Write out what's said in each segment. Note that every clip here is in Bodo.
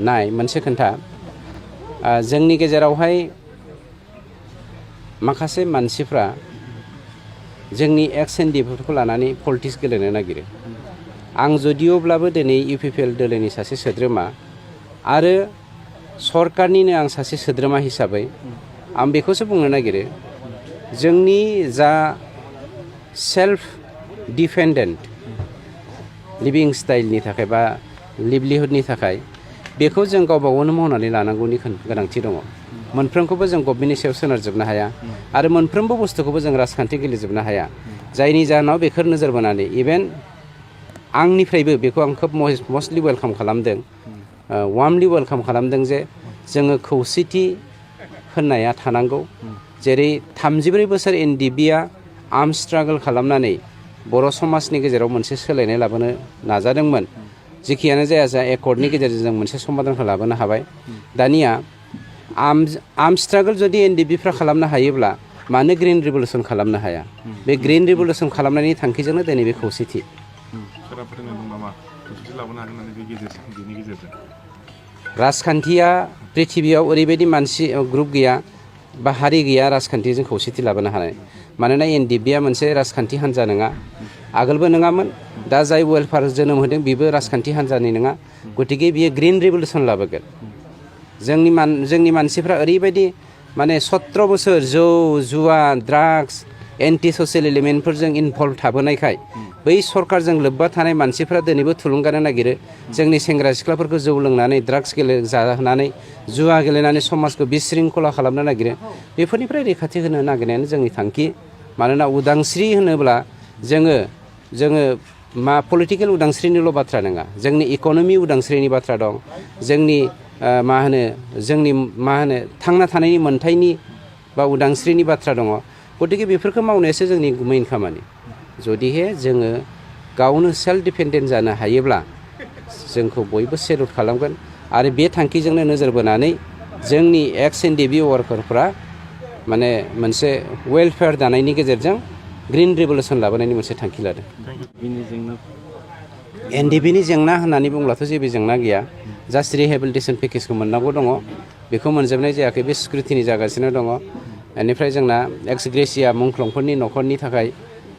नाय मोनसे खोन्था जोंनि गेजेरावहाय माखासे मानसिफ्रा जोंनि एक्स एनडिएफबिखौ लानानै पलिटिक्स गेलेनो नागिरो आं जदिअब्लाबो दिनै इउपिपिएल दोलोनि सासे सोद्रोमा आरो सरकारनिनो आं सासे सोद्रोमा हिसाबै आं बेखौसो बुंनो नागिरो जोंनि जा सेल्फ डिपेन्डेन्ट लिभिं स्टाइलनि थाखाय बा लिभलिहुडनि थाखाय बेखौ जों गावबा गावनो मावनानै लानांगौनि गोनांथि दङ मोनफ्रोमखौबो जों गभर्नमेन्टनि सायाव सोनारजोबनो हाया आरो मोनफ्रोमबो बुस्थुखौबो जों राजखान्थि गेलेजोबनो हाया जायनि जाहोनाव बेखौ नोजोर बोनानै इभेन आंनिफ्रायबो बेखौ आं खोब मस्टलि वेलकाम खालामदों वार्मलि वेलकाम खालामदों जे जोङो खौसेथि होननाया थानांगौ जेरै 34 बोसोर एनडिएफबिआ आर्म स्ट्रागल खालामनानै बर' समाजनि गेजेराव मोनसे सोलायनाय लाबोनो नाजादोंमोन जिखियानो जाया जा एकर्डनि गेजेरजों जों मोनसे समाधानखौ लाबोनो हाबाय दानिया आर्म स्ट्रागल जुदि एनडिएफबिफ्रा खालामनो हायोब्ला मानो ग्रिन रिभलिउसन खालामनो हाया बे ग्रिन रिभलिउसन खालामनायनि थांखिजोंनो दिनै बे खौसेथि राजखान्थिया पृथिबियाव ओरैबायदि मानसि ग्रुप गैया बा हारि गैया राजखान्थिजों खौसेथि लाबोनो हानाय मानोना एनडिएफबिआ मोनसे राजखान्थि हान्जा नङा आगोलबो नङामोन दा जाय वेलफेयार जोनोम होदों बेबो राजखान्थि हान्जानि नङा गतिके बियो ग्रिन रिभलिउसन लाबोगोन जोंनि मानसिफ्रा ओरैबायदि माने 17 बोसोर जौ जुवा ड्राग्स एन्टि ससियेल एलिमेन्टफोरजों इनभल्भ थाबोनायखाय बै सरकारजों लोब्बा थानाय मानसिफ्रा दिनैबो थुलुंगानो नागिरो जोंनि सेंग्रा सिख्लाफोरखौ जौ लोंनानै ड्राग्स जाहोनानै जुवा गेलेनानै समाजखौ बिशृंखला खालामनो नागिरो बेफोरनिफ्राय रैखाथि होनो नागिरनायानो जोंनि थांखि मानोना उदांस्रि होनोब्ला जोङो पलिटिकेल उदांस्रिनिल' बाथ्रा नङा जोंनि इक'नमि उदांस्रिनि बाथ्रा दं जोंनि थांना थानायनि मोन्थायनि बा उदांस्रिनि बाथ्रा दङ गतिके बेफोरखौ मावनायासो जोंनि मेइन खामानि जुदिहे जोङो गावनो सेल्फ डिपेन्डेन्ट जानो हायोब्ला जोंखौ बयबो सेलुट खालामगोन आरो बे थांखिजोंनो नोजोर बोनानै जोंनि एक्स एनडिएफबि वार्कारफ्रा माने मोनसे वेलफेयार दानायनि गेजेरजों ग्रिन रिभलिउसन लाबोनायनि मोनसे थांखि लादों एनडिएफबिनि जेंना होननानै बुंब्लाथ' जेबो जेंना गैया जास्ट रिहेबिलिटेसन पेकेजखौ मोननांगौ दङ बेखौ मोनजोबनाय जायाखै बे स्क्रुटिनि जागासिनो दङ बेनिफ्राय जोंना एक्स ग्रेसिया मुंख्लंफोरनि न'खरनि थाखाय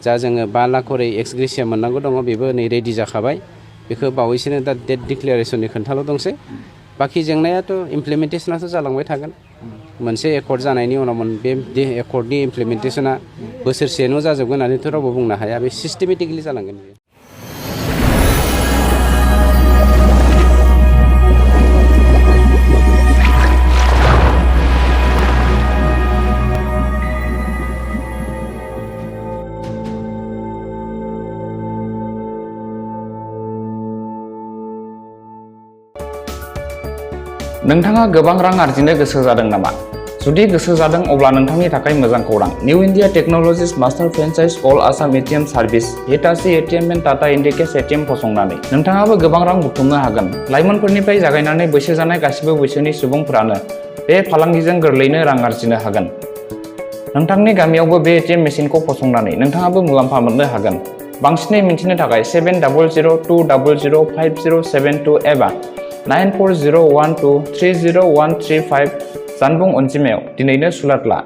जा जोङो 5 लाख करै एक्स ग्रेसिया मोननांगौ दङ बेबो नै रेडि जाखाबाय बेखौ बावैसोनो दा डेट डिक्लेरेसननि खोन्थाल' दंसै बाखि जेंनायाथ' इमप्लिमेन्टेसनाथ' जालांबाय थागोन मोनसे एकर्ड जानायनि उनाव बे एकर्डनि इमप्लिमेन्टेसना बोसोरसेनो जाजोबगोन होननानैथ' रावबो बुंनो हाया बे सिस्टेमेटिकलि जालांगोन बियो नोंथाङा गोबां रां आर्जिनो गोसो जादों नामा? जुदि गोसो जादों अब्ला नोंथांनि थाखाय मोजां खौरां। New India technologies master franchise all Assam ATM service Hitachi ATM and Tata Indicash ATM फसंनानै नोंथाङाबो गोबां रां बुथुमनो हागोन। लाइमोनफोरनिफ्राय जागायनानै बैसो जानाय गासिबो बैसोनि सुबुंफोरानो बे फालांगिजों गोरलैनो रां आर्जिनो हागोन। नोंथांनि गामियावबो बे एटिएम मेसिनखौ फसंनानै नोंथाङाबो मुलाम्फा मोननो हागोन। बांसिनै मिन्थिनो थाखाय 7002005072 एबा 9401230135 जानबुं अनजिमायाव दिनैनो सुलाद ला।